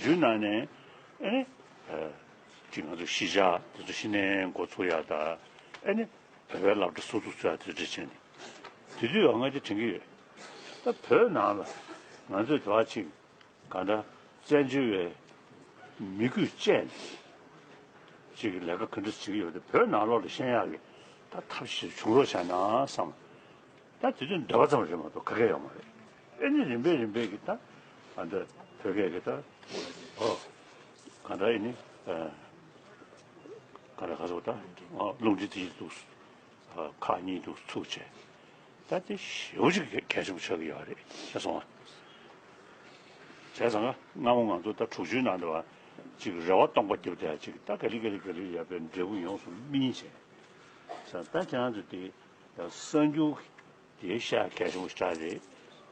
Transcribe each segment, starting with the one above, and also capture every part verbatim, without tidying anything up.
ཡུལ་ནང་ནས་ཨེ་ནི་ཅིག་ང་ཚོ་གཞིས་ཆགས་དེ་ཚོ་གཞི་ནས་འགོ་ཚུགས་ཡག་དང་ཨེ་ནི་བོད་པའི་སློབ་གྲྭ་སོ་སོ་ཚུགས་ཡག་དེ་འདྲ་བྱས་ནས་དེ་དུས་ཡང་ང་དེ་དྲན་གྱི་ཡོད། ད་བོད་ནང་ལ་ང་ཚོས་དེ་བ་ཅིག་ག་འདྲ་བཙན་བྱོལ་བའི་མི་རྒྱུད་བཅས་ནས་ཅིག་ལས་ཀ་ག་འདྲ་བྱེད་ཀྱི་ཡོད་དེ་བོད་ནང་ལོགས་ལ་ཤེས་ཡག་གི་ད་ཐབས་ཤེས་བྱུང་རོགས་བྱས་ན་བསམ། ད་དེ་དུས་འདོད་པ་ཙམ་རེད་མ་གཏོགས་ག་གེ་ཡོད་མ་རེད། ཨེ་ནི་རིམ་པས་རིམ་པས་ཀྱི་ད་ཨ་འདི་བོད་སྐད་ཀྱི་ད་ཨོ་ག་འདྲ་ཨེ་ནི་ཨ་ག་འདྲ་ག་ཚོད་ད་ཨ་རླུང་འཕྲིན་དེ་ཡིན་འདུག་ཨ་ཁག་གཉིས་འདུག་ཚུགས་བྱས། ད་དེ་ཞེ་པོ་ཅིག་གལ་ཆེན་པོ་ཆགས་ཀྱི་ཡོད་རེད་ཤེས་སོང་ང་། བྱས་ཙང་སྔ་མོ་ང་ཚོ་ད་དྲུག་ཅུའི་ནང་དུ་བ་ཅིག་རེ་བ་སྟོང་པ་བརྒྱབ་བསྡད་ཅིག་ད་ག་ལེ་ག་ལེ་ག་ལེ་ཡར་པའི་འབྲས་བུ་ཡོངས་སུ་སྨིན་བྱས། ད་ཁྱེད་རང་ཚོ་དེ་གསར་འགྱུར་དེ་བཤད་གལ་ཆེན་པོ་ཞིག་རེད།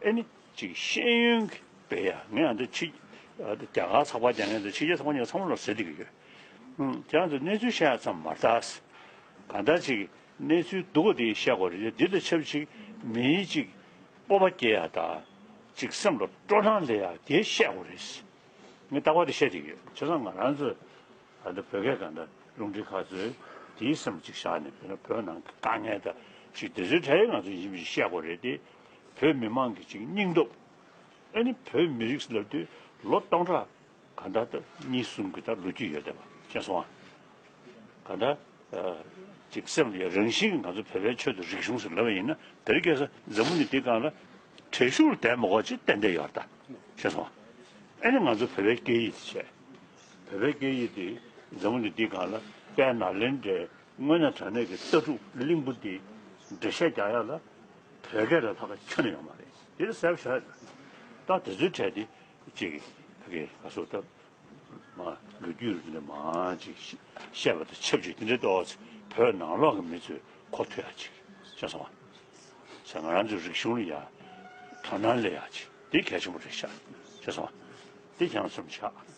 ཨེ་ནི་ཅིག་ཤེས་ཡོན་གྱི་སྤེལ་ཡ་ངས་ཨ་འདི་ཕྱི་རྒྱ་གར་ཚགས་པར་རྒྱག་མཁན་དང་ཕྱི་རྒྱལ་ཚགས་པར་རྒྱག་མཁན་ཚང་མ་ལ་ཟེར་བསྡད་ཀྱི་ཡོད། ཁྱེད་རང་ཚོ་གནས་ཚུལ་བཤད་ཡ་ཙམ་མ་རེད་ད། གང་ལྟར་ཅིག་གནས་ཚུལ་སྡུག་པ་དེ་བཤད་དགོས་རེད། འདི་དང་ཆབས་ཅིག་མིའི་ཅིག་སྤོབས་པ་སྐྱེ་ཡ་དང་ཅིག་སེམས་ལ་སྤྲོ་སྣང་སླེབས་ཡ་དེ་བཤད་དགོས་རེད། ངས་རྟག་པར་དེ་བཤད་བསྡད་ཀྱི་ཡོད། བྱས་ཙང་ང་རང་ཚོས་ད་ལྟ་བོད་སྐད་གང་ལྟར་རླུང་འཕྲིན་ཁ་ཚོས་དེའི་སེམས་ཅིག་བཞག་ནས་དཔེར་ན་བོད་ནང་གི་དཀའ་ངལ་དང་ཅིག་དེ་ཚོའི་གྲས་ང་ཚོས་ཡིན་པ་ཞིག་བཤད་དགོས་རེད་དེ། བོད་མི་མང་གི་ཅིག་སྙིང་སྟོབས། ཨ་ནི་བོད་མི་རིགས་ལབ་དུས་ལོ་སྟོང་ཕྲག་གང་ལྟར་ད་གཉིས་གསུམ་གྱི་ད་ལོ་རྒྱུས་ཡོད་བསྡད་པ་ཤེས་སོང་ཨ། གང་ལྟར་ཅིག་སེམས་ལ་རང་བཞིན་གྱི་ང་ཚོ་བོད་པའི་ཆོས་དང་རིག་གཞུང་ཟེར་ལབ་པ་ཡིན་ན་དེ་རིང་ཁ་སང་འཛམ་བུ་གླིང་འདི་སྒང་ལ་དྲན་ཤུགས་ལྡན་མ་དགོས་ཅིག་ཏན་ཏན་ཡོད་ད་ཤེས་སོང་ཨ། ཨ་ནི་ང་ཚོ་བོད་པའི་སྐད་ཡིག་དེ་བྱས། བོད་པའི་སྐད་ཡིག་དེ་འཛམ་བུ་གླིང་འདི་སྒང་ལ་དཔལ་ནཱ་ལེནྡྲའི་དངོས་གནས་དྲང་གནས་ཀྱི་ལྟ་གྲུབ་གླིང་བུ་འདི་འགྲེལ་བཤད་རྒྱག་ཡ་ལ་བོད་སྐད་ལས་ལྷག་པ་ཁྱོན་ནས་ཡོད་མ་རེད། དེ་གསལ་པོ་ཤོད་ཡ་ད་དེ་ཚོའི་གྲས་དེ་ཅིག་བོད་སྐད་ག་སོ་ད་མ་ལོ་རྒྱུས་རུ་འདི་མ་ཅིག་བཤད་པ་དང་ཆབས་ཅིག་དེ་འདྲའི་ཏོག་ཙམ་བོད་ནང་ལོགས་ཀྱི་མི་ཚོས་གོ་ཐུབ་ཡ་ཅིག་ཤེས་སོང་བ། ང་རང་ཚོའི་རིག་གཞུང་ལ་ཡ་དོ་སྣང་སླེབས་ཡ་ཅིག་དེ་གལ་ཆེན་པོ་རེད་ཤག་ཤེས་སོང་བ། དེ་ཀྱང་སེམས་ཆགས།